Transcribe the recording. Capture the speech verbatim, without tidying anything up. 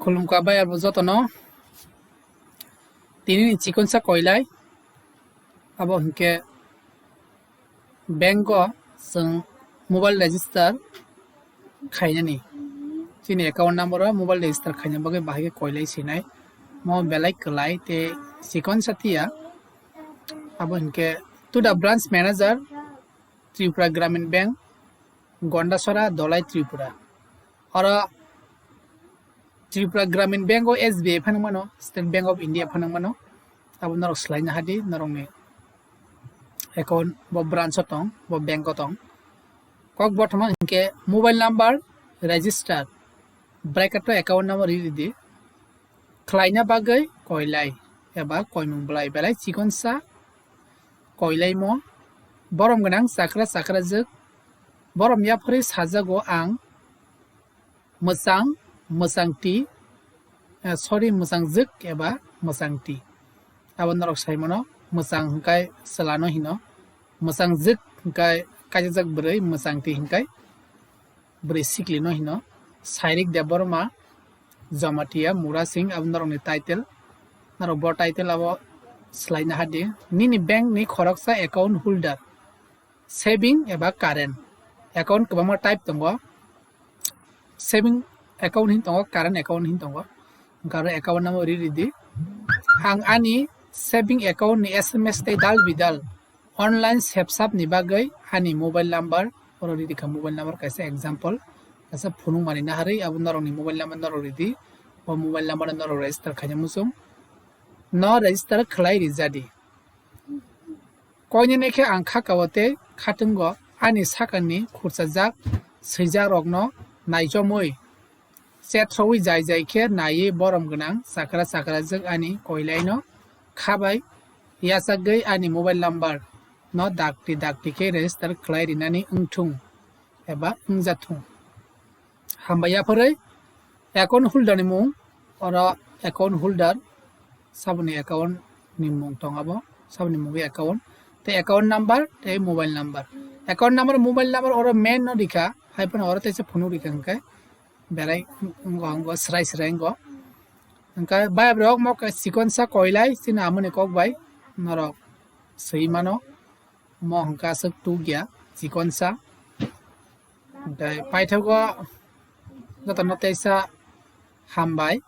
Khulumkha bai abo jotono. Tini ni chikonsa koilai. Abo hinkhe bank o chwng mobile register khainani. Chini account number o mobile register khaina bagwi bahai khe koilai sinai. Mo belai kwlai tei chikonsa tiya. Abo hinkhe to the branch manager, Tripura Gramin Bank, Gondasora, Dholai, Tripura. Oro Tripura Gramin Bank o S B I phano mano, State Bank of India phano mano. Abo norok swlaina hadi, norokni account bo branch o tong, bo bank o tong. Kok bothoma hinkhe mobile number register, bracket o account number ri ridi. Khlaina bagwi koilai eba koimung bwlai belai chikonsa koilaimo. Borom gwnang chakra chakrajwk, borom yapharwi sajago ang mwchang, mwchangti, eh, sorry, mwchangjwk eba mwchangti. Abo norok saimano mwchang hwnkhe chwlano hino, mwchangjwk hwnkhe kaijajak bwrwi, mwchangti hwnkhe bwrwi siklino hino. Sairik Debbarma, Jamatia, Murasing, abo norokni title. Norok bo title abo swlaina hadi. Nini bank ni khoroksa account holder, saving eba current. Account kwbangma type tongo. Saving account hin tongo, current account hin tongo. Hwnkhe aro account number ri ridi. Ang ani saving account ni S M S tei dal bidal online sepsap ni bagwi ani mobile number oro ri rikha, mobile number kaisa example, kaisa phunuk mani naharwi abo norokni mobile number norok ridi, o mobile number norok register khaina muchung no register khlai rijadi. Koinene khe ang khakao tei khatungo ani sakani khurchajak swijak rokno naichomwi chethroi jai jai khe naiwi borom gwnang chakra chakrajwk ani koilaino khabai yachagwi ani mobile number no dakti dakti khe register khlai rinani wngthung eba wngjathung. Hambai yapharwi account holder ni mung, oro account holder saboni account ni mung tong abo, saboni mungwi account tei account number tei mobile number. Account number, mobile number oro main no rikha, hai phano oro teisa phunuk rikha hwnkhe belai wngkha, wngkha, srai srai wngkha. Hwnkhe bai rok mo chikonsa koilai chini amoni kok bai norok swi mano, mo hwnkha aswk tukya chikonsa. Hwnkhe paithago jotono teisa hambai.